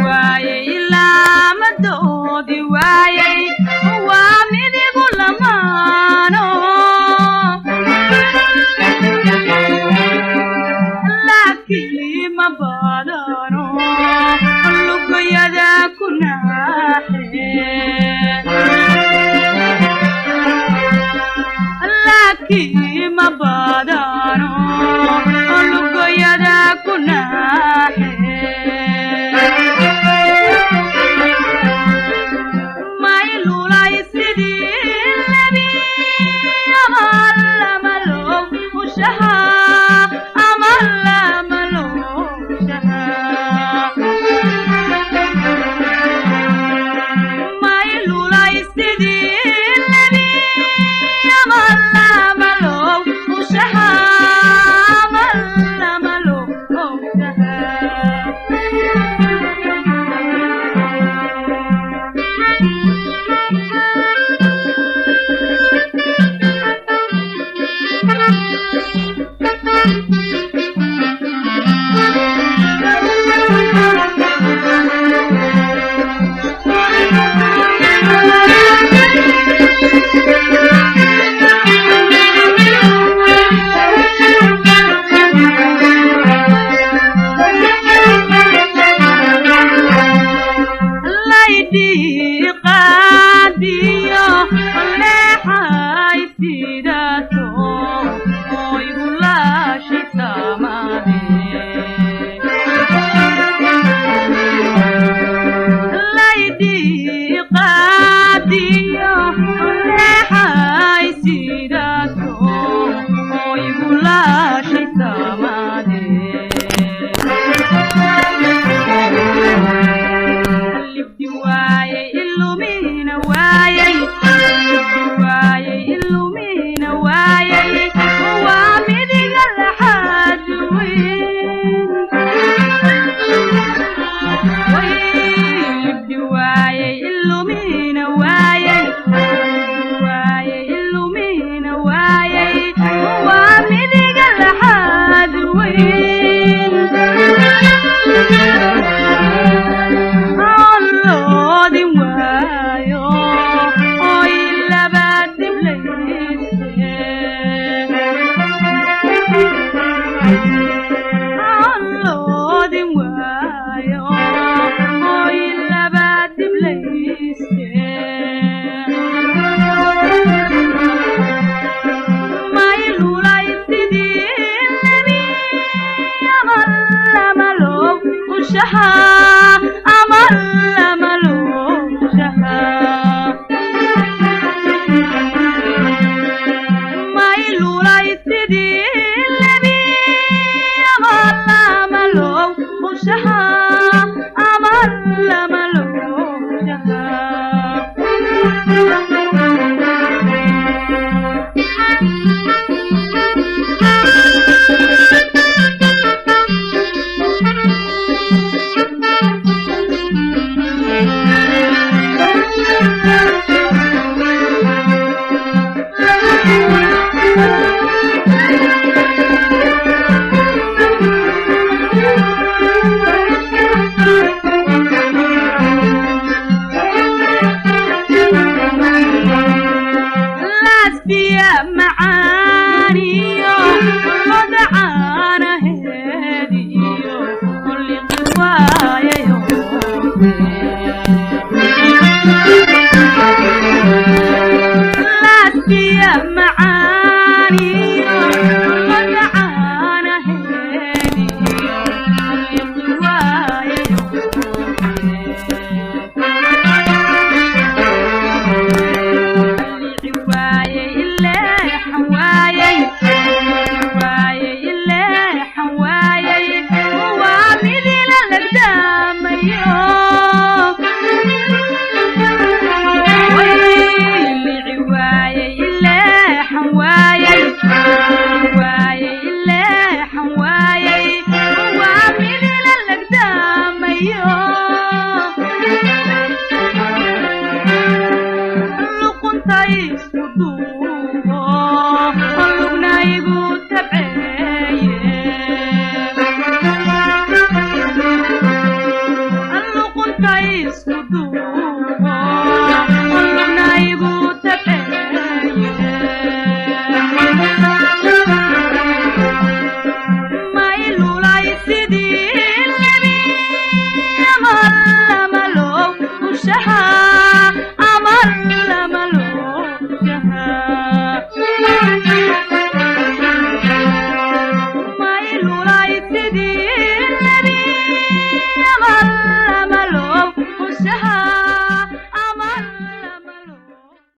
Waayay ilaa ma doodi waayay, waa midigu lamaano, laakiin ma badano lugayada ku naaxe, laakiin ma badano lugayada ku naaxe. Maylulay sidii lebi ama lamalo ushaha, ama lamalo ushaha. Maylulay sidii lebi ama lamalo ushaha, ama lamalo ushaha. Laydhiiqaadiyo leexay sidaato oo igu laashi samaade. Laydhiiqaadiyo leexay sidaato oo igu laashi samaade. Libdi waayay ilumina waayay, libdi waayay ilumina waayay, waa midiga laxaad weyn. Way libdi waayay ilumina waayay, libdi waayay ilumina waayay, waa midiga laxaad weyn. Loodin waayo oy laba diblayse, loodin waayo oy laba diblayse. Maylulay sidii lebi ama lamalo ushaha, ama lamalo ushaha. Maylulay sidii lebi ama lamalo ushaha, ama lamalo ushaha. Laasbiya macaaniyo lodacaanaheediyo liqi waayayo, laasbiya macaaniyo.